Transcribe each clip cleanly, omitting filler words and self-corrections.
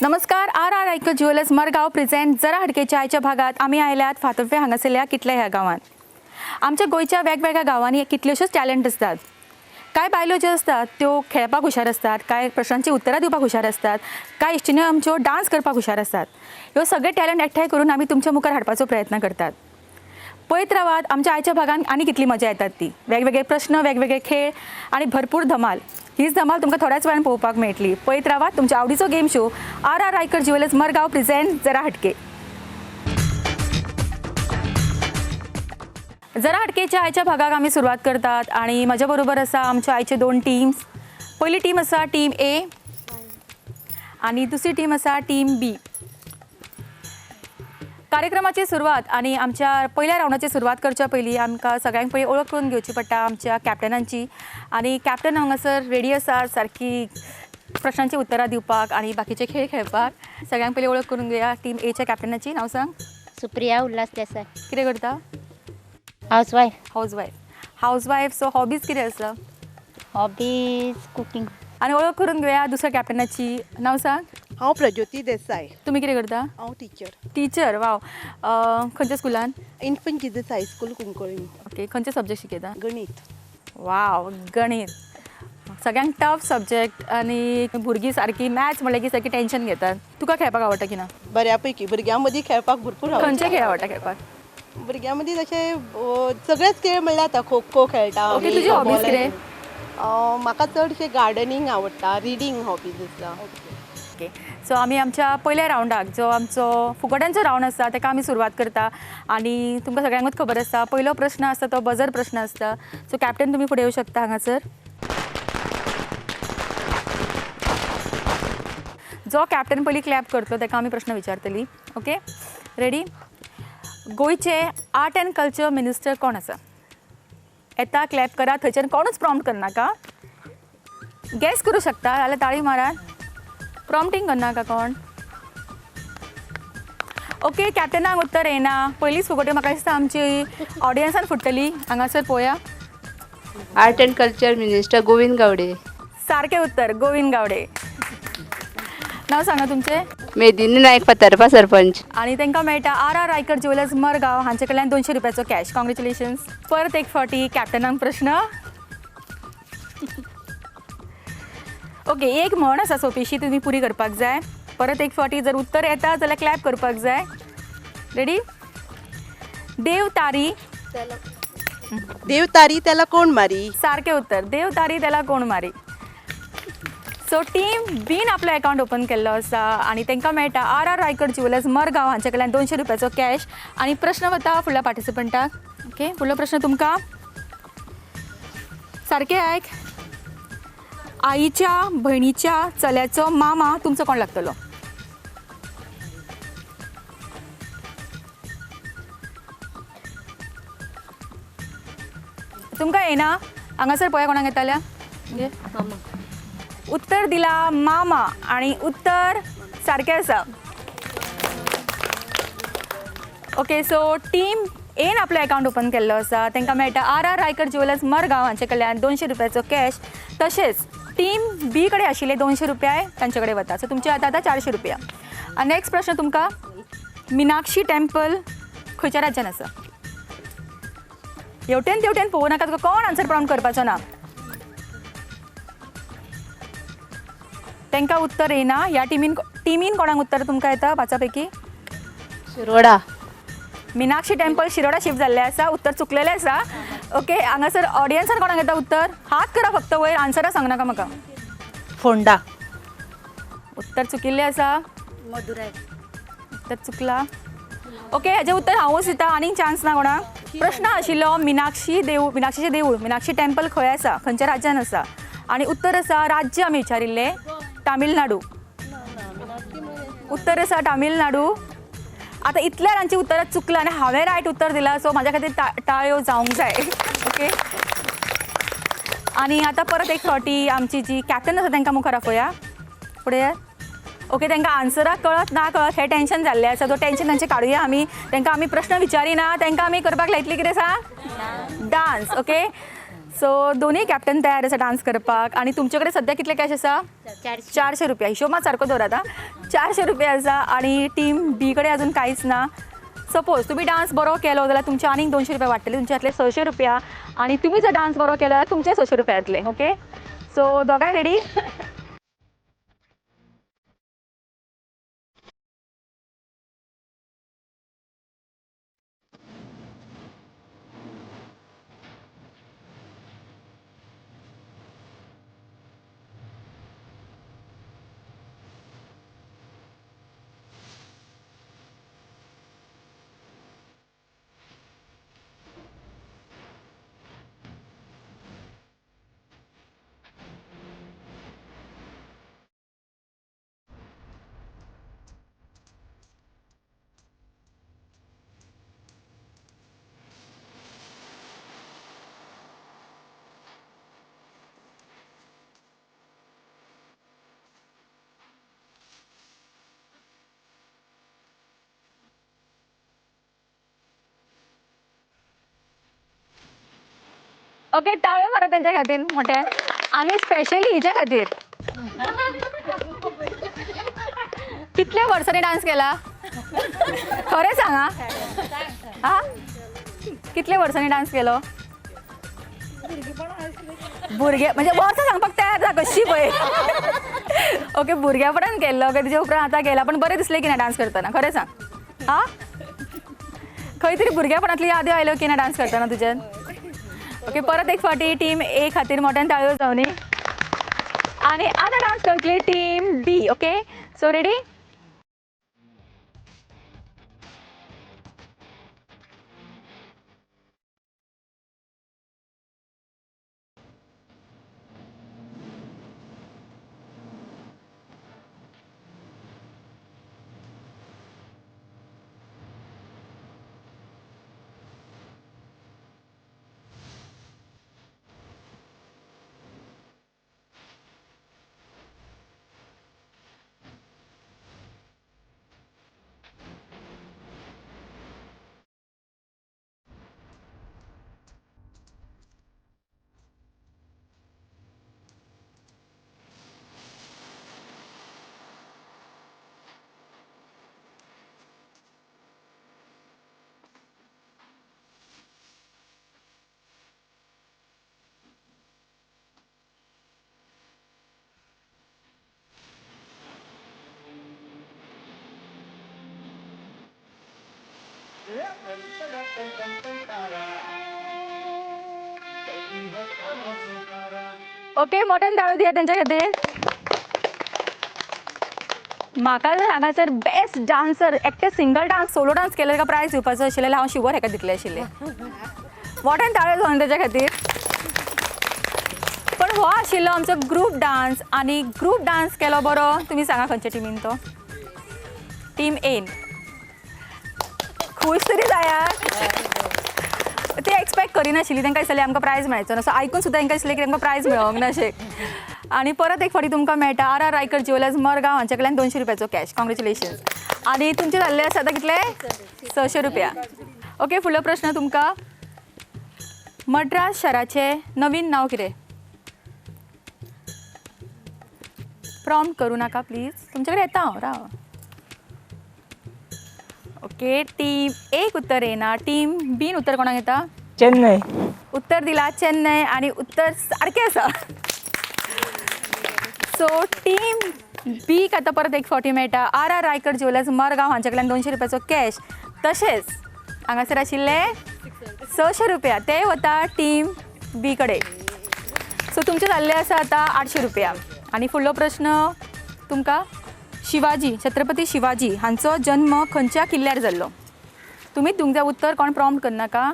नमस्कार, R R Raikar jewellers Margao present जरा हटकेच्या आयच्या भागात आमी आयल्यात फातर्फे हांगासरल्या किटले ह्या गांवांत. आमच्या गोंयच्या वेगवेगळ्या गांवांनी कितल्योश्योच टॅलंट आसतात. कांय बायलो ज्यो आसतात त्यो खेळपाक हुशार आसतात, कांय प्रश्नांची उत्तरां दिवपाक हुशार आसतात, कांय इश्टिण्यो आमच्यो डांस करपाक हुशार आसतात. ह्यो सगळे टॅलंट एकठांय करून आमी तुमच्या मुखार हाडपाचो प्रयत्न करतात. पळयत रावात आमच्या आयच्या भागान आनी कितली मजा येतात ती. वेगवेगळे प्रश्न, वेगवेगळे खेळ आनी भरपूर धमाल. हीच धमाल तुमकां थोड्याच वेळान पळोवपाक मेळटली. पळयत रावात तुमच्या आवडीचो game show R R Raikar jewellers Margao present जरा हटके. जरा हटकेच्या आयच्या भागाक आमी सुरवात करतात आनी म्हज्या बरोबर आसा आमच्या आयचे दोन टिम्स. पयली टीम आसा टीम ए आनी दुसरी टीम आसा टीम बी. कार्यक्रमाची सुरवात आनी आमच्या पयल्या रावंडाची सुरवात करच्या पयलीं आमकां सगळ्यांक पयलीं ओळख करून घेवची पडटा आमच्या कॅप्टनांची. आनी कॅप्टन हांगासर रेडी आसा सारकी प्रश्नांची उत्तरां दिवपाक आनी बाकीचे खेळ खेळपाक. सगळ्यांक पयलीं ओळख करून घेवया टीम एच्या कॅप्टनाची. नांव सांग. सुप्रिया उल्हास देसाय. कितें करता? Housewife. Housewife. Housewife, so hobbies कितें आसा? Hobbies cooking. आनी ओळख करून घेवया दुसऱ्या कॅप्टनाची. नांव सांग. हांव प्रज्योती देसाय. तुमी कितें करता? हांव टिचर. टिचर, वाव. खंयच्या स्कुलान? Infant Jesus high school, Cuncolim. Okay, खंयचे सब्जेक्ट शिकयता? गणीत. वाव, गणीत सगळ्यांक टफ सब्जेक्ट आनी भुरगीं सारकी मॅथ्स म्हणलें की सारकी टेंशन घेतात. तुका खेळपाक आवडटा की ना? बऱ्या पैकी भुरग्यां मदीं खेळपाक भरपूर आवडटा. खंयचे खेळ आवडटा खेळपाक? भुरग्यां मदीं तशें सगळेच खेळ म्हणल्यार आतां खो खो खेळटा. ओके, तुजी हॉबीज कितें? म्हाका चडशें गार्डनींग आवडटा, रिडींग हॉबीज आसा. ओके, सो आमी आमच्या पयल्या रावंडाक जो आमचो फुगड्यांचो रावंड आसा ताका आमी सुरवात करता. आनी तुमकां सगळ्यांकूच खबर आसा पयलो प्रश्न आसता तो बजर प्रश्न आसता. सो कॅप्टन तुमी फुडें येवं शकता हांगासर. जो कॅप्टन पयलीं क्लॅप करतलो ताका आमी प्रश्न विचारतली. Okay, ready? गोंयचे आर्ट अँड कल्चर मिनिस्टर कोण आसा? येता क्लॅप करा, थंयच्यान कोणूच प्रॉम्प्ट करनाका. गॅस करूं शकता जाल्यार ताळी मारात, प्रॉम्प्टींग करनाका कोण. ओके, कॅप्टनाक उत्तर येना. पयलींच फुगोट्यो म्हाका दिसता आमची ऑडियन्सान फुट्टली. हांगासर पळोवया. Art and culture minister Govind Gawde. सारकें उत्तर, गोविंद गावडे. नांव सांगा तुमचें. मेदिनी नायक, फातर्पा सरपंच. आनी तांकां मेळटा R R Raikar jewellers Margao हांचे कडल्यान 200 रुपयाचो कॅश. कॉंग्रेच्युलेशन्स. परत एक फावटी कॅप्टनाक प्रश्न. ओके, एक म्हण आसा सोंपीशी, तुमी पुरी करपाक जाय. परत एक फावटी जर उत्तर येता जाल्यार क्लॅप करपाक जाय. रेडी? देव तारी. देव तारी त्याला कोण मारी. सारकें उत्तर, देव तारी त्याला कोण मारी. सो टीम बीन आपलो अकावंट ओपन केल्लो आसा आनी तांकां मेळटा R R Raikar jewellers Margao हांचे कडल्यान 200 रुपयाचो कॅश. आनी प्रश्न वता फुडल्या पार्टिसिपंटाक. ओके, फुडलो प्रश्न तुमकां. सारकें आयक. आईच्या भयणीच्या चल्याचो मामा तुमचो कोण लागतलो? तुमकां येना? हांगासर पळया कोणाक येताल्या. उत्तर दिला मामा आनी उत्तर सारकें आसा. ओके, सो टीम एन आपलो अकावंट ओपन केल्लो आसा, तांकां मेळटा R R Raikar jewellers Margao हांचे कडल्यान 200 रुपयाचो कॅश. तशेंच टीम बी कडेन आशिल्ले 200 रुपया तांचे कडेन वता. सो तुमचे आतां आतां 400 रुपया. आनी नेक्स्ट प्रश्न तुमकां. मिनाक्षी टेम्पल खंयच्या राज्यान आसा? हेवटेन तेवटेन पळोवं नाका, तुका कोण आन्सर प्रॉम्प्ट करपाचो ना. तांकां उत्तर येना. ह्या टिमीन टिमीन कोणाक उत्तर तुमकां येता पांचा पैकी? शिरोडा. मिनाक्षी टेम्पल शिरोडा शिफ्ट जाल्लें आसा. उत्तर चुकलेलें आसा. ओके, हांगासर ऑडियन्सान कोणाक येता उत्तर? हात करा फक्त वयर, आन्सरां सांगनाका म्हाका. फोंडा. उत्तर चुकिल्लें आसा. मदुराय. उत्तर चुकला. ओके, हेजें उत्तर हांवूच दिता, आनीक चान्स ना कोणाक. प्रश्न आशिल्लो मिनाक्षी देवूळ, मिनाक्षीचें देवूळ, मिनाक्षी टेम्पल खंय आसा, खंयच्या राज्यान आसा? आनी उत्तर आसा, राज्य आमी विचारिल्लें तामिळनाडू. उत्तर आसा तामिळनाडू. आतां इतल्या जाणांची उत्तरां चुकलां आनी हांवें रायट उत्तर दिलां, सो म्हाज्या खातीर टाळयो जावंक जाय. ओके, आनी आतां परत एक फावटी आमची जी कॅप्टन आसा तांकां मुखार आपोवया. फुडें. ओके, तांकां आन्सरां कळत ना कळत हें टेंशन जाल्लें आसा. तो टेंशन तांचें काडुया आमी. तांकां आमी प्रश्न विचारिना, तांकां आमी करपाक लायतली कितें सांग? डांस. ओके, सो दोनूय कॅप्टन तयार आसा डान्स करपाक. आनी तुमचे कडेन सद्या कितले कॅश आसा? 400. 400 रुपया. हिशोब मात सारको दवरात आं. 400 रुपया आसा आनी टीम बी कडेन अजून कांयच ना. सपोज तुमी डान्स बरो केलो जाल्यार तुमचे आनीक 200 रुपया वाडटले, तुमचे जातले 600 रुपया. आनी तुमी जर डान्स बरो केलो जाल्यार तुमचे 600 रुपया जातले. ओके, सो दोगांय रेडी? ओके, टाळयो मारा तेंच्या खातीर मोठे आनी स्पेशली हिच्या खातीर. कितल्या वर्सांनी डान्स केला खरें सांगा? आ, कितल्या वर्सांनी डान्स केलो? भुरगे म्हणजे वर्सां सांगपाक तयार जा कशी पळय. ओके, भुरग्यापणान केल्लो. ओके, तेजे उपरांत आतां केला. पण बरें दिसलें की ना डान्स करतना? खरें सांग. आ, खंय तरी भुरग्यापणांतली याद्यो आयल्यो की ना डान्स करतना तुज्यान? ओके, परत एक फावटी टीम ए खातीर मोठ्यान टाळयो जावनी. आनी आतां डान्स करतली team B. Okay, so ready? Okay, मोठ्यान टाळयो दिया तेंच्या खातीर. म्हाका जर हांगासर बेस्ट डान्सर एकटे सिंगल डान्स सोलो डान्स केल्यार ताका प्रायज दिवपाचो आशिल्लें जाल्यार हांव शुवर हेका दितलें आशिल्लें. मोठ्यान टाळयो जावन तेच्या खातीर. पण हो आशिल्लो आमचो ग्रूप डान्स. आनी ग्रूप डान्स केलो बरो, तुमी सांगा खंयच्या टिमीन तो? Team N. खूश तरी जायात. ते एक्सपेक्ट करिनाशिल्ली, तांकां दिसलें आमकां प्रायज मेळचो ना. सो आयकून सुद्दां तांकां दिसलें की तांकां प्रायज मेळोंक ना अशें. आनी परत एक फावटी तुमकां मेळटा आर आर रायकर ज्युएलर्स मरगांव हांच्या कडल्यान 200 रुपयाचो कॅश. कॉंग्रेच्युलेशन्स. आनी तुमचे जाल्ले आसा आतां कितले? 600 रुपया. ओके, फुडलो प्रश्न तुमकां. मड्रास शाराचें नवीन नांव कितें? प्रॉम्प्ट करूं नाका प्लीज, तुमचे कडेन येता हांव, राव. ओके, टीम एक उत्तर येना. टीम बीन उत्तर कोणाक येता? चेन्नय. उत्तर दिला चेन्नय आनी उत्तर सारकें आसा. सो टीम बीक आतां परत एक फावटी मेळटा आर आर रायकर ज्युएलर्स मरगांव हांच्या कडल्यान 200 रुपयाचो कॅश. तशेंच हांगासर आशिल्ले 600 रुपया, ते वता टीम बी कडेन. सो तुमचे जाल्ले आसा आतां 800 रुपया. आनी फुडलो प्रश्न तुमकां. शिवाजी, छत्रपती शिवाजी हांचो जन्म खंयच्या किल्ल्यार जाल्लो? तुमीच दिवंक जाय उत्तर, कोण प्रॉम्प्ट करनाका.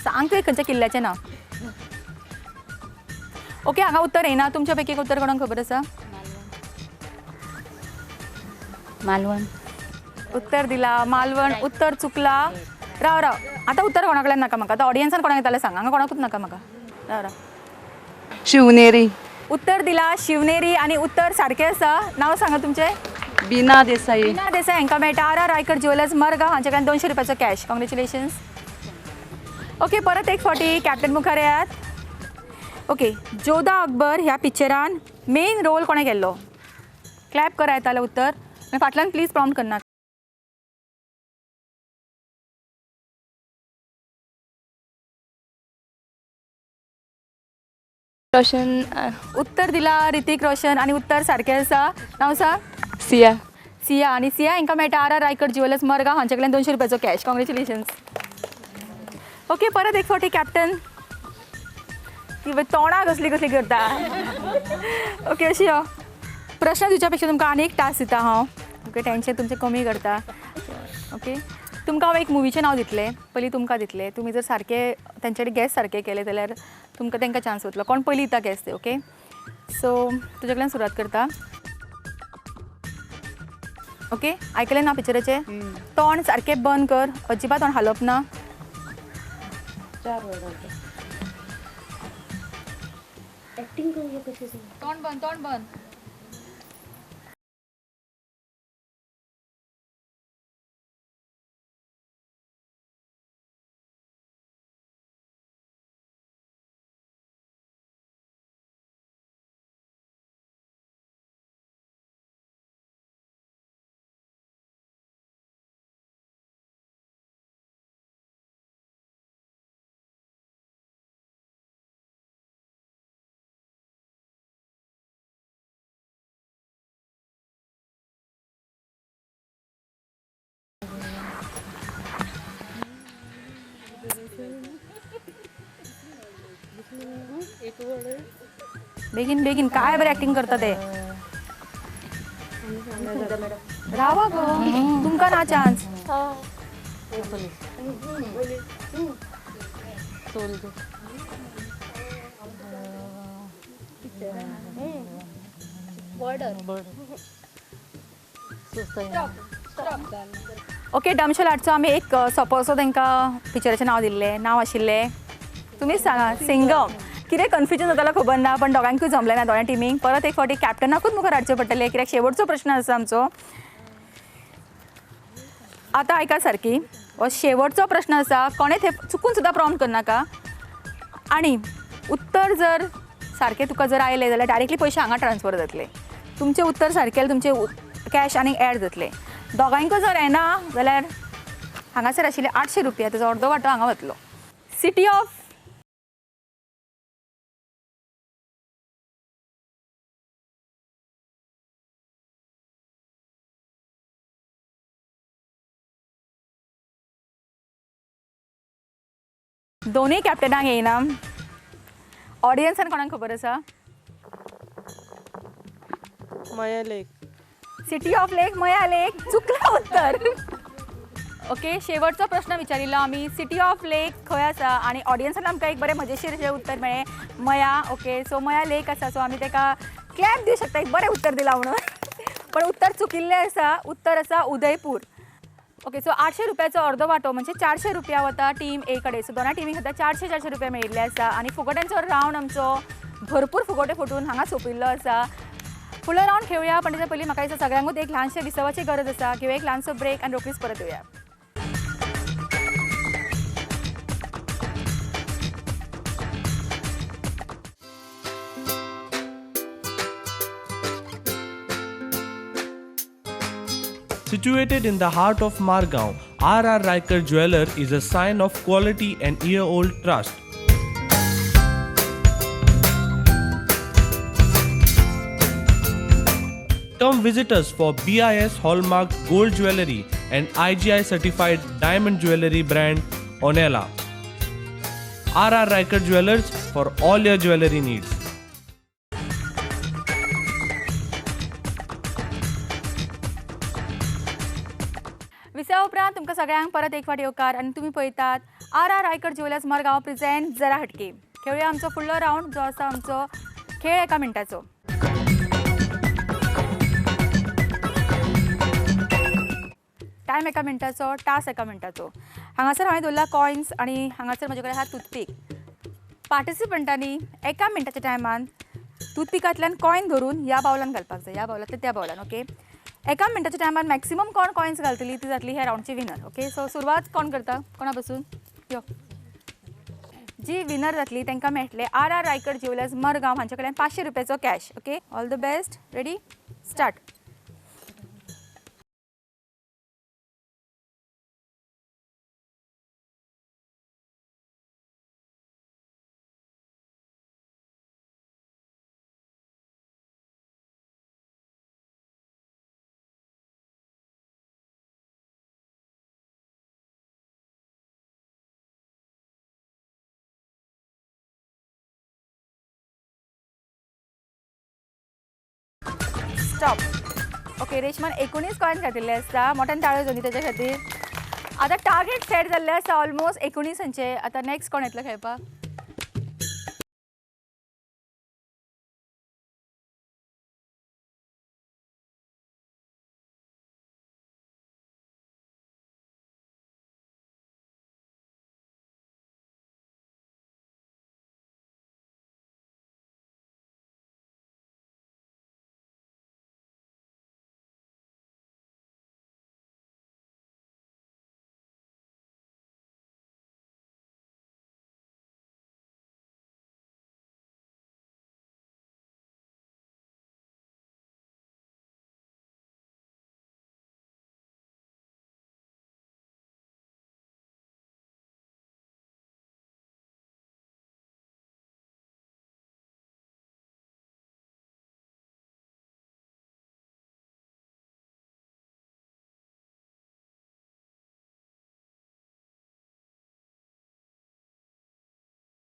सांग तुवें खंयच्या किल्ल्याचें नांव. ओके, हांगा उत्तर येना. तुमच्या पैकी एक उत्तर कोणाक खबर आसा? मालवण. उत्तर दिला मालवण, उत्तर चुकला. राव राव, आतां उत्तर कोणा कडल्यान नाका म्हाका, आतां ऑडियन्सान कोणाक येतालें सांग, हांगा कोणाकूच नाका म्हाका. राव राव. शिवनेरी. उत्तर दिला शिवनेरी आनी उत्तर सारकें आसा. नांव सांगा तुमचें? बीना देसाई. बीना देसाई हांकां मेळटा R R Raikar jewellers Margao हांचे कडल्यान 200 रुपयाचो कॅश. कॉंग्रेच्युलेशन्स. ओके, परत एक फावटी कॅप्टन मुखार येयात. ओके, जोधा अकबर ह्या पिक्चरान मेन रोल कोणें केल्लो? क्लॅप करा येतालें उत्तर आनी फाटल्यान प्लीज प्रॉम्प्ट करनाका. रोशन. उत्तर दिला ऋतिक रोशन आनी उत्तर सारकें आसा. नांव सांग. सिया. सिया. आनी सिया हांकां मेळटा R R Raikar jewellers Margao हांचे कडल्यान 200 रुपयाचो कॅश. कॉंग्रेच्युलेशन्स. ओके, परत एक फावटी कॅप्टन. ती तोंडां कसली कसली करता. ओके, अशी यो प्रश्न दिवच्या पेक्षा तुमकां आनी एक टास्क दिता हांव. ओके, टेंशन तुमचें कमी करता. ओके, तुमकां हांव एक मुवीचें नांव दितलें, पयलीं तुमकां दितलें. तुमी जर सारकें तेंचे कडेन गॅस सारकें केलें जाल्यार तुमकां तांकां चान्स वतलो. कोण पयलीं दिता गॅस ते. ओके, सो तुजे कडल्यान सुरवात करता. ओके, आयकलें ना पिक्चराचें? तोंड सारकें बंद कर, अजिबात तोंड हालप ना. तोंड बंद, तोंड बंद. बेगीन बेगीन, काय बरें एक्टिंग करता ते. रावा गो, तुमकां ना चान्स. ओके, डमशेलाटचो आमी एक सोपोसो तांकां पिक्चराचें नांव दिल्लें. नांव आशिल्लें तुमीच सांगा. सिंगम. कितें कन्फ्युजन जातालो खबर ना, पण दोगांकूय जमलें ना दोगांय टिमींक. परत एक फावटी कॅप्टनाकूच मुखार हाडचें पडटलें कित्याक शेवटचो प्रश्न आसा आमचो. आतां आयका सारकी, हो शेवटचो प्रश्न आसा. कोणें थंय चुकून सुद्दां प्रॉम्प्ट करनाका. आनी उत्तर जर सारकें तुका जर आयलें जाल्यार डायरेक्टली पयशे हांगा ट्रान्सफर जातले. तुमचें उत्तर सारकें जाल्यार तुमचें कॅश आनी एड जातलें. दोगांयकूय जर येना जाल्यार हांगासर आशिल्ले 800 रुपया तेजो अर्दो वांटो हांगा वतलो. सिटी ऑफ दोनूय कॅप्टनांक येयना. ऑडियन्सान कोणाक खबर आसा? Maya lake. City of lake Maya lake. चुकलां उत्तर. ओके, शेवटचो प्रश्न विचारिल्लो आमी, सिटी ऑफ लेक खंय आसा? आनी ऑडियन्सान आमकां एक बरें मजेशीर अशें उत्तर मेळ्ळें, मया. ओके, सो मया लेक आसा. सो आमी ताका क्लॅप दिवं शकता, एक बरें उत्तर दिलां म्हणून. पण उत्तर चुकिल्लें आसा. उत्तर आसा उदयपूर. ओके, सो 800 रुपयाचो अर्दो वांटो म्हणजे 400 रुपया वता टीम ए कडेन. सो दोनाय टिमी खातीर 400 400 रुपया मेळिल्ले आसा. आनी फुगोट्यांचो रावंड आमचो भरपूर फुगोटे फुटून हांगा सोंपिल्लो आसा. फुडलो रावंड खेळुया, पण तेच्या पयलीं म्हाका दिसता सगळ्यांकूच एक ल्हानशें विसवाची गरज आसा. घेवया एक ल्हानसो ब्रेक आनी रोखडीच परत येवया. Situated in the heart of Margao, R.R. Raikar Jeweller is a sign of quality and year-old trust. Come visit us for BIS Hallmark Gold Jewelry and IGI Certified Diamond Jewelry brand Onela. R.R. Raikar Jewellers for all your jewelry needs. विसवा उपरांत तुमकां सगळ्यांक परत एक फावट येवकार. आनी तुमी पळयतात R R Raikar jewellers Margao present जरा हटके. खेळुया आमचो फुडलो रावंड जो आसा आमचो खेळ एका मिनटाचो. टायम एका मिनटाचो, टास्क एका मिनटाचो. हांगासर हांवें दवरला कॉयन्स आनी हांगासर म्हजे कडेन आहा टूथपीक. पार्टिसिपंटांनी एका मिनटाच्या टायमान टूथपिकांतल्यान कॉयन धरून ह्या बावलान घालपाक जाय, ह्या बावलांतल्यान त्या बावलान. ओके, एका मिनटाच्या टायमार मॅक्सिमम कोण कॉयन्स घालतली ती जातली ह्या रावंडची विनर. ओके, सो सुरवात कोण करता? कोणा पासून? यो, जी विनर जातली तांकां मेळटले R R Raikar jewellers Margao हांचे कडल्यान 500 रुपयाचो cash. Okay, all the best. Ready, start. Stop. Okay, रेशमान 19 coin घातिल्ले आसता. मोठ्यान ताळयो जावनी तेच्या खातीर. आतां टार्गेट सेट जाल्ले आसा ऑलमोस्ट 19. आतां नेक्स्ट कोण येतलो खेळपाक?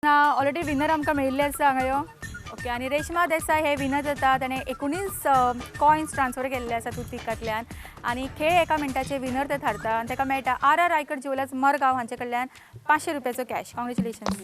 ना, ऑलरेडी विनर आमकां मेळिल्ले आसा हांगा यो. ओके, आनी रेशमा देसाय हे विनर जाता. ताणें 19 कॉयन्स ट्रान्सफर केल्ले आसा टूथपिकांतल्यान आनी खेळ एका मिनटाचे विनर ते थारता आनी ताका मेळटा R R Raikar jewellers Margao हांचे कडल्यान 500 रुपयाचो कॅश. कॉंग्रेच्युलेशन्स.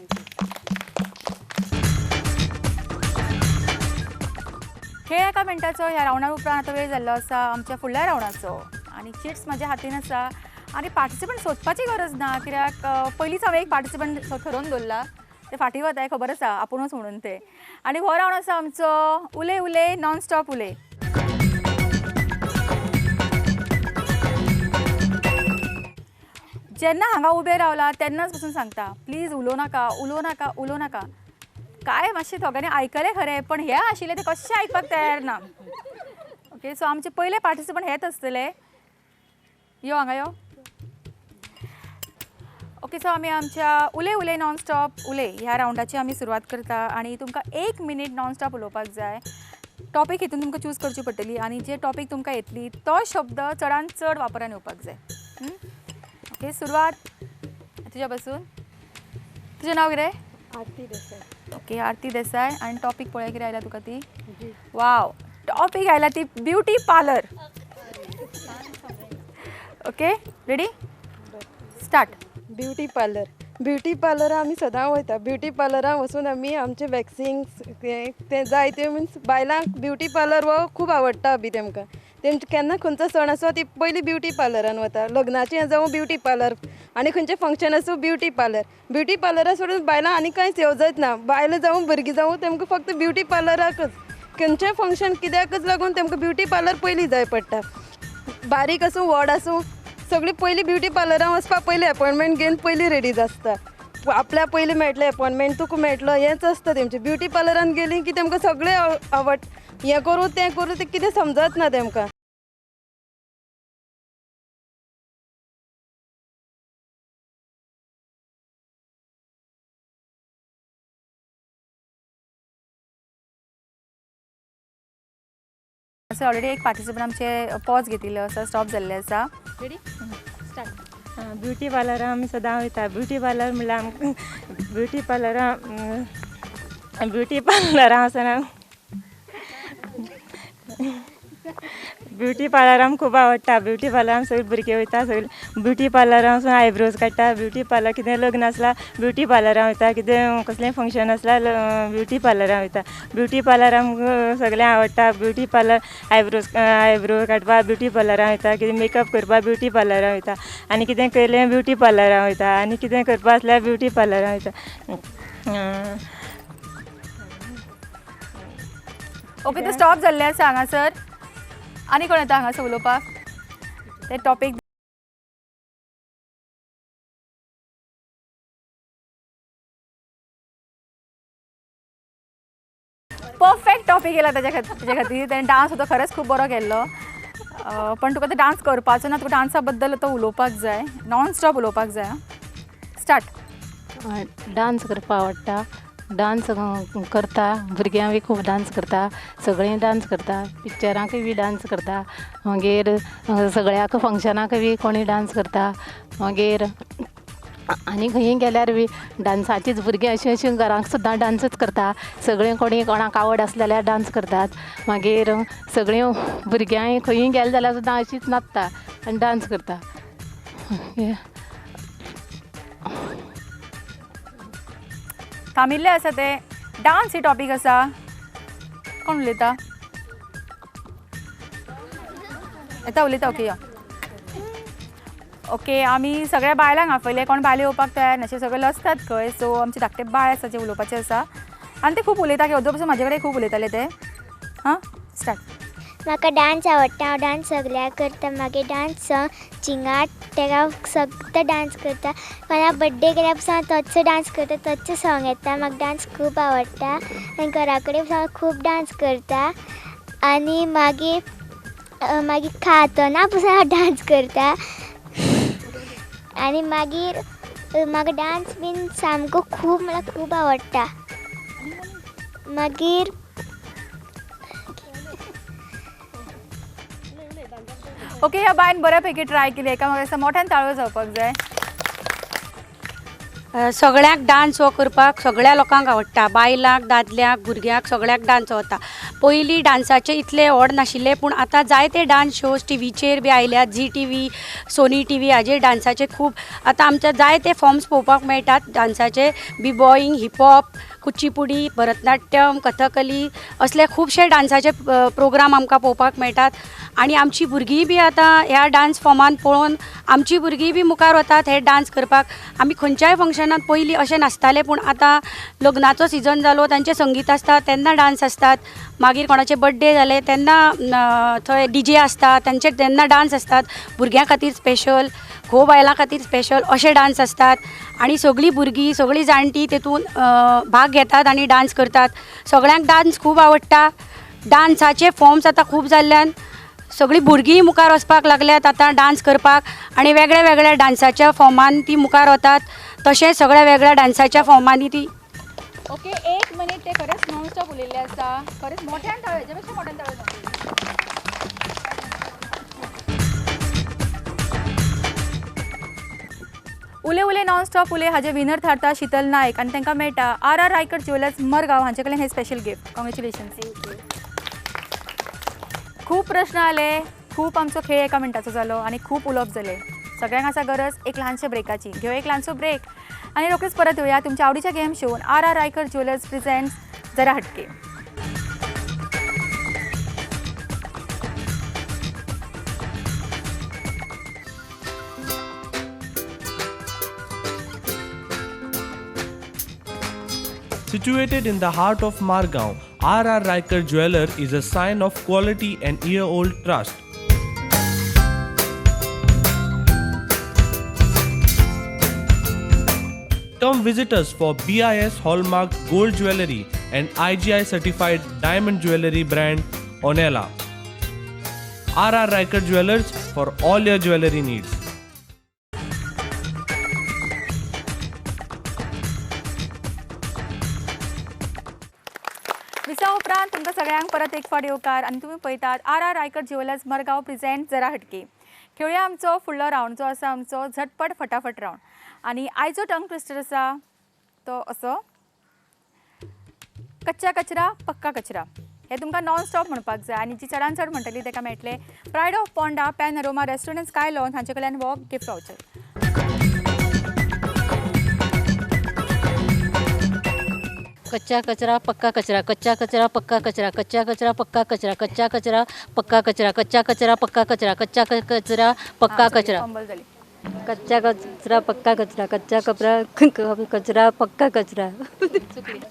खेळ एका मिनटाचो ह्या रावंडा उपरांत आतां वेळ जाल्लो आसा आमच्या फुडल्या रावंडाचो आनी चिट्स म्हाज्या हातीन आसा आनी पार्टिसिपंट सोदपाची गरज ना, कित्याक पयलींच हांवें एक पार्टिसिपंट थरोवन दवरला. ते फाटीं वताय खबर आसा आपुणूच म्हणून ते. आनी हो रावंड आसा आमचो उलय उलय नॉन स्टॉप उलय. जेन्ना हांगा उबें रावला तेन्नाच पसून सांगता, प्लीज उलोवं नाका, उलोवं नाका, उलोवं नाका. काय मातशें दोगांनी आयकलें खरें, पण हे आशिल्ले ते कशें आयकपाक तयार ना. ओके, सो आमचे पयले पार्टिसिपंट हेच आसतले. यो हांगा यो. ओके, सो आमी आमच्या उलय उलय नॉन स्टॉप उलय ह्या रावंडाची आमी सुरवात करता आनी तुमकां 1 मिनीट नॉन स्टॉप उलोवपाक जाय. टॉपीक हितून तुमकां चूज करची पडटली आनी जे टॉपीक तुमकां येतली तो शब्द चडान चड वापरान येवपाक जाय. ओके, सुरवात तुज्या पासून. तुजें नांव कितें? आरती देसाय. ओके, आरती देसाय. आनी टॉपीक पळय कितें आयला तुका ती? वाव, टॉपीक आयला ती beauty parlour. Okay, ready, start. Beauty parlour. Beauty पार्लरान आमी सदां वयता. ब्युटी पार्लरान वचून आमी आमचे वॅक्सिंग तें जाय तें मिन्स बायलांक ब्युटी पार्लर हो खूब आवडटा बी तेमकां. तेमचें केन्ना खंयचो सण आसूं ती पयलीं ब्युटी पार्लरान वता. लग्नाचें जावं ब्युटी पार्लर आनी खंयचें फंक्शन आसूं ब्युटी पार्लर. ब्युटी पार्लरा सोडून बायलां आनी कांयच येवजत ना. बायलां जावं भुरगीं जावं तेमकां फक्त ब्युटी पार्लराकच खंयचें फंक्शन कित्याकच लागून तेमकां ब्युटी पार्लर पयलीं जाय पडटा. बारीक आसूं व्हड आसूं सगळीं पयलीं ब्युटी पार्लरान वचपाक पयलीं अपॉयंटमेंट घेवन पयलीं रेडी आसता. आपल्या पयलीं मेळटलें अपॉयंटमेंट, तुका मेळटलो हेंच आसता तेमचें. ब्युटी पार्लरान गेलीं की तेमकां सगळें आवड हें करूं तें करूं तें कितें समजत ना तेमकां. असो ऑलरेडी एक पार्टिसिपंट आमचे पॉज घेतिल्ले आसा, स्टॉप जाल्ले आसा. Ready, start. Beauty पार्लरान आमी सदां वयता. ब्युटी पार्लर म्हणल्यार आमकां ब्युटी पार्लरान ब्युटी पार्लरान वचून ब्युटी पार्लर आमकां खूब आवडटा. ब्युटी पार्लरान सगळीं भुरगीं वयता, सगळीं ब्युटी पार्लरान वचून आयब्रोज काडटा. ब्युटी पार्लर कितें लग्न आसल्यार ब्युटी पार्लरान वयता, कितें कसलें फंक्शन आसल्यार ब्युटी पार्लरान वयता. ब्युटी पार्लर आमकां सगळ्यांक आवडटा. ब्युटी पार्लर आयब्रोज आयब्रो काडपाक ब्युटी पार्लरान वयता, कितें मेकअप करपाक ब्युटी पार्लरान वयता आनी कितें केलें ब्युटी पार्लरान वयता आनी कितें करपा आसल्यार ब्युटी पार्लरान वयता. ओके, ते स्टॉप जाल्ले आसा हांगासर. आनी कोण येता हांगासर उलोवपाक? ते टॉपीक परफेक्ट टॉपीक येयला ताच्या खातीर, ताच्या खातीर तेणें डांस सुद्दां खरेंच खूब बरो केल्लो. पण तुका तो डांस करपाचो ना, तुका डांसा बद्दल तो उलोवपाक जाय, नॉन स्टॉप उलोवपाक जाय. आं, स्टार्ट. डांस करपाक आवडटा, डांस करता, भुरग्यां बी खूब डांस करता, सगळीं डांस करता, पिक्चरांकय बी डांस करता, मागीर सगळ्याक फंक्शनाकय बी कोणीय डांस करता, मागीर आनी खंयी गेल्यार बी डांसाचीच भुरगीं अशीं अशीं घरांक सुद्दां डांसच करता, सगळीं कोणी कोणाक आवड आसली जाल्यार डांस करतात, मागीर सगळीं भुरग्यांय खंयी गेले जाल्यार सुद्दां अशींच नाचता आनी डांस करता. थांबिल्लें आसा ते डांस ही टॉपीक आसा. कोण उलयता? येता उलयता. ओके यो. ओके, आमी सगळ्या बायलांक आपयले, कोण बायलो येवपाक तयार नाशिल्ले, सगळे लजतात खंय. सो आमचे धाकटे बाय आसा जे उलोवपाचें आसा आनी ते खूब उलयता, की अदो पसून म्हाजे कडेन खूब उलयताले ते. हां, स्टार्ट. म्हाका डांस आवडटा, हांव डांस सगळ्याक करता. मागीर डांस चिंगाट तेका सगळो डांस करता. कोणा बड्डे केल्यार पसून हांव तोच डांस करता, तोच सॉंग येता. म्हाका डांस खूब आवडटा आनी घरा कडेन पसून हांव खूब डांस करता. आनी मागीर मागीर खातना पसून हांव डांस करता. आनी मागीर म्हाका डांस बीन सामको खूब म्हळ्यार खूब आवडटा. मागीर ओके, ह्या बायन बऱ्यापैकी ट्राय केली. एका म्हाका दिसता मोठ्यान ताळयो जावपाक जाय. सगळ्यांक डांस हो करपाक सगळ्या लोकांक आवडटा, बायलांक, दादल्यांक, भुरग्यांक, सगळ्यांक डांस वता. पयलीं डांसाचे इतले व्हड नाशिल्ले, पूण आतां जायते डांस शोज टिवीचेर बी आयल्यात, Zee TV, Sony TV हाजेर डांसाचे खूब आतां आमच्या जायते फॉर्म्स पळोवपाक मेळटात डांसाचे. B boying, hip hop, Kuchipudi, Bharatanatyam, Kathakali असले खुबशे डांसाचे प्रोग्राम आमकां पळोवपाक मेळटात. आनी आमची भुरगीं बी आतां ह्या डांस फॉर्मान पळोवन आमची भुरगीं बी मुखार वतात हे डांस करपाक. आमी खंयच्याय फंक्शनात पयलीं अशें नासतालें, पूण आतां लग्नाचो सिजन जालो, तांचें संगीत आसता तेन्ना डांस आसतात, मागीर कोणाचे बड्डे जाले तेन्ना थंय डी जे आसता तांचे तेन्ना डांस आसतात, भुरग्यां खातीर स्पेशल, घोव बायलां खातीर स्पेशल अशे डांस आसतात. आनी सगळीं भुरगीं, सगळीं जाणटीं तेतून भाग घेतात आनी डांस करतात. सगळ्यांक डांस खूब आवडटा. डांसाचे फॉर्म्स आतां खूब जाल्ल्यान सगळीं भुरगीं मुखार वचपाक लागल्यात आतां डांस करपाक, आनी वेगळ्या वेगळ्या डांसाच्या फॉर्मान ती मुखार वतात. तशेंच सगळ्या वेगळ्या डांसाच्या फॉर्मांनी ती. ओके, एक मिनीट, ते खरेंच नॉन स्टॉप उलयल्ले आसा, खरेंच मोठ्यान ताळयो, हेच्या पेक्षा मोठ्यान ताळयो जावपाक. उले उले नॉन स्टॉप उले हाजे विनर थारता शीतल नायक आनी तांकां मेळटा R R Raikar jewellers Margao हांचे कडल्यान हें स्पेशल गिफ्ट. कॉंग्रेच्युलेशन्स. खूब प्रश्न आले, खूब आमचो खेळ एका मिनटाचो जालो आनी खूब उलोवप जालें. सगळ्यांक आसा गरज एक ल्हानशे ब्रेकाची. घेवया एक ल्हानसो ब्रेक आनी रोखडीच परत येवया तुमच्या आवडीच्या game shown R R Raikar jewellers presents Jara Hatke. Situated in the heart of Margao, R.R. Raikar Jeweller is a sign of quality and year-old trust. Come visit us for BIS Hallmark Gold Jewellery and IGI Certified Diamond Jewellery brand Onela. R.R. Raikar Jewellers for all your jewellery needs. विसा उपरांत तुमकां सगळ्यांक परत एक फावट येवकार आनी तुमी पळयतात R R Raikar jewellers Margao present Jara Hatke. खेळुया आमचो फुडलो रावंड जो आसा आमचो झटपट फटाफट रावंड. आनी आयचो टंग ट्विस्टर आसा तो असो कच्चा कचरा पक्का कचरा. हे तुमकां नॉन स्टॉप म्हणपाक जाय आनी जी चडान चड म्हणटली ताका मेळटलें pride of Ponda panorama restaurant sky lawn हांचे कडल्यान हो गिफ्ट वावचर. कच्चा कचरा पक्का कचरा, कच्चा कचरा पक्का कचरा, कच्चा कचरा पक्का कचरा, कच्चा कचरा पक्का कचरा, कच्चा कचरा पक्का कचरा, कच्चा कचरा पक्का कचरा. फंबल जाली. कच्चा कचरा पक्का कचरा, कच्चा कपडा कचरा पक्का कचरा.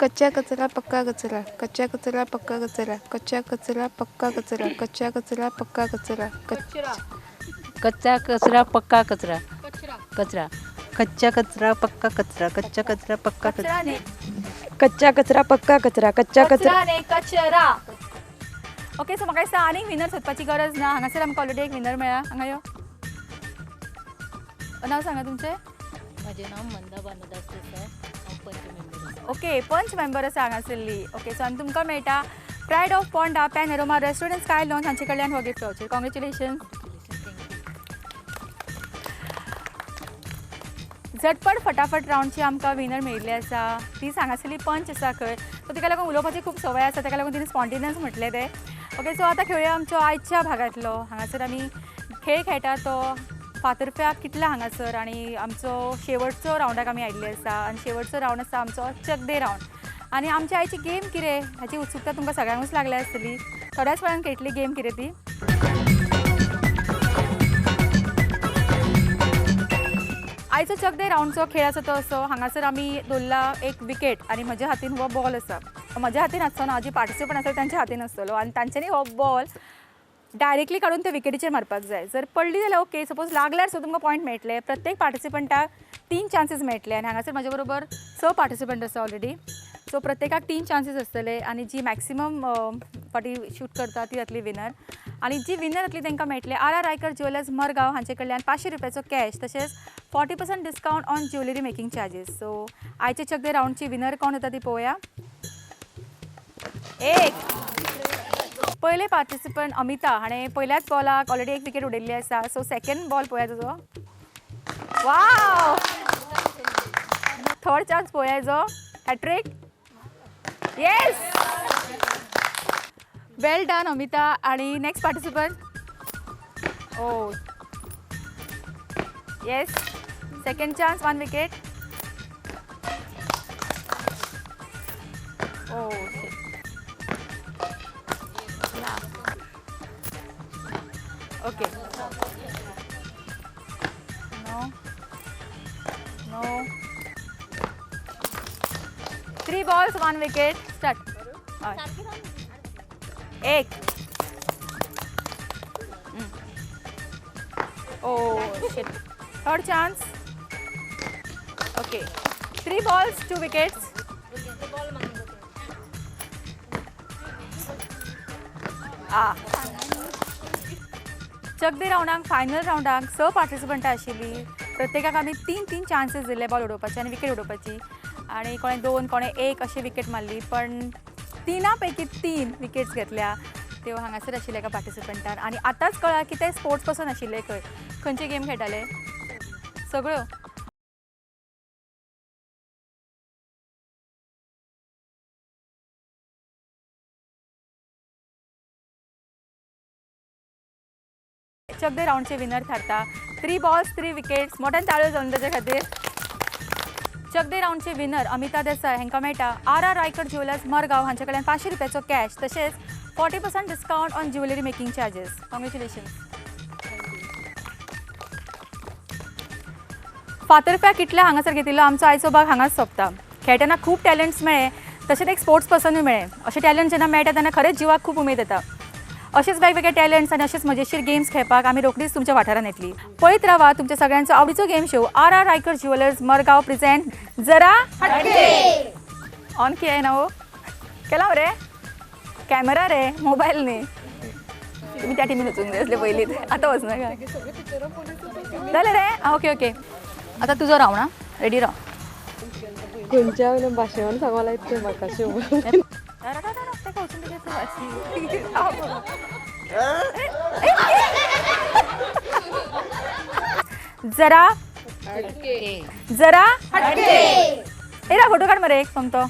कच्चा कचरा पक्का कचरा, कच्चा कचरा पक्का कचरा, कच्चा कचरा पक्का कचरा, कच्चा कचरा पक्का कचरा, कच्चा कचरा पक्का कचरा, कचरा. कच्चा कचरा पक्का कचरा, कच्चा कचरा पक्का कचरा. कच्चा कचरा पक्का कचरा, कच्चा कचरा न्ही, कचरा. ओके, सो म्हाका दिसता आनीक विनर सोदपाची गरज ना. हांगासर आमकां ऑलरेडी एक विनर मेळ्ळा. हांगा यो. नांव सांगा तुमचें. म्हजें नांव मंदा भानुदास देसाय. हांव पंच मेंबर आसा. ओके, पंच मेंबर आसा हांगासरली. ओके, सो आनी तुमकां मेळटा pride of Ponda Panorama restaurant sky lounge हांचे कडल्यान हो गिफ्ट वावचर. कॉंग्रेच्युलेशन. झटपट फटाफट रावंडची आमकां विनर मेळिल्ली आसा. ती हांगासरली पंच आसा खंय, सो तिका लागून उलोवपाची खूब संवय आसा, ताका लागून तिणें स्पॉन्टेनियस म्हटलें तें. ओके, सो आतां खेळुया आमचो आयच्या भागांतलो. हांगासर आमी खेळ खेळटा तो फातर्फ्या कितला हांगासर, आनी आमचो शेवटचो रावंडाक आमी आयिल्ले आसा. आनी शेवटचो रावंड आसा आमचो चकदे रावंड. आनी आमची आयची गेम कितें हाची उत्सुकता तुमकां सगळ्यांकूच लागल्या आसतली. थोड्याच वेळान खेळटली गेम कितें ती. आयचो चकदे रावंडचो खेळ आसा तो असो, हांगासर आमी दवरला एक विकेट आनी म्हज्या हातीन हो बॉल आसा. म्हज्या हातीन आसचो ना, जी पार्टिसिपंट आसा तांच्या हातीन आसतलो आनी तांच्यांनी हो बॉल डायरेक्टली काडून त्या विकेटीचेर मारपाक जाय. जर पडली जाल्यार ओके, सपोज लागल्यार सुद्दां तुमकां पॉयंट मेळटले. प्रत्येक पार्टिसिपंटाक 3 चान्सीस मेळटले आनी हांगासर म्हज्या बरोबर 6 पार्टिसिपंट आसा ऑलरेडी. सो प्रत्येकाक 3 चान्सीस आसतले आनी जी मॅक्सिमम फाटी शूट करता ती जातली विनर. आनी जी विनर जातली तांकां मेळटले R R Raikar jewellers Margao हांचे कडल्यान 500 रुपयाचो कॅश, तशेंच 40% discount on jewellery making charges. So आयचे चकदे रावंडची विनर कोण जाता ती पळोवया. एक पयले पार्टिसिपंट अमिता हाणें पयल्याच बॉलाक ऑलरेडी एक विकेट उडयल्ली आसा. सो सेकंड बॉल पळोवया तुजो. वाव, थर्ड चान्स पळोवया जो hat trick. Yes, well done Amita. आणि next participant, oh yes, second chance, 1 wicket. Oh okay, no no, 3 balls 1 wicket. Start. एक, oh shit, third chance. Okay, 3 balls 2 wickets. आ चकदे रावंडाक final रावंडाक 6 पार्टिसिपंटां आशिल्लीं. प्रत्येकाक आमी 3-3 चान्सीस दिल्ले ball उडोवपाचे आनी wicket उडोवपाची. आनी कोणें 2 कोणें 1 अशी विकेट मारली, पण 3 पैकी 3 विकेट्स घेतल्या त्यो हांगासर आशिल्ले एका पार्टिसिपंटान. आनी आतांच कळ्ळां की ते स्पोर्ट्स पर्सन आशिल्ले. खंय खंयचे गेम खेळटाले सगळ्यो. चकदे रावंडचे विनर थारता. 3 बॉल्स 3 विकेट्स. मोठ्यान ताळयो जावन ताचे खातीर. चकदे रावंडचे विनर अमिता देसाय हांकां मेळटा R R Raikar jewellers Margao हांचे कडल्यान 500 रुपयाचो कॅश, तशेंच 40% discount on jewellery making charges. Congratulation. फातर्फ्या कितल्या हांगासर घेतिल्लो आमचो आयचो भाग हांगाच सोंपता. खेळटना खूब टॅलंट्स मेळ्ळे, तशेंच एक स्पोर्ट्स पर्सनूय मेळ्ळे. अशे टॅलंट जेन्ना मेळटा तेन्ना खरेंच जिवाक खूब उमेद येता. अशेच वेगवेगळे टॅलंट्स आनी अशेच मजेशीर गेम्स खेळपाक आमी रोखडीच तुमच्या वाठारांत येतली. पळयत रावा तुमच्या सगळ्यांचो आवडीचो game show R R Raikar jewellers Margao present जरा हटके. ऑन किया ना हो केला रे कॅमेरा रे मोबायल न्ही. तुमी त्या टिमीन वचूंक जाय आसले पयलींच, आतां वचनाका. जालें रे. ओके ओके, आतां तुजो रावंड आं, रेडी राव. खंयच्या भाशेन सांगो लायत तें म्हाका शो. जरा जरा हटके. ए रा फोटो काढ मरे एक सोमतो.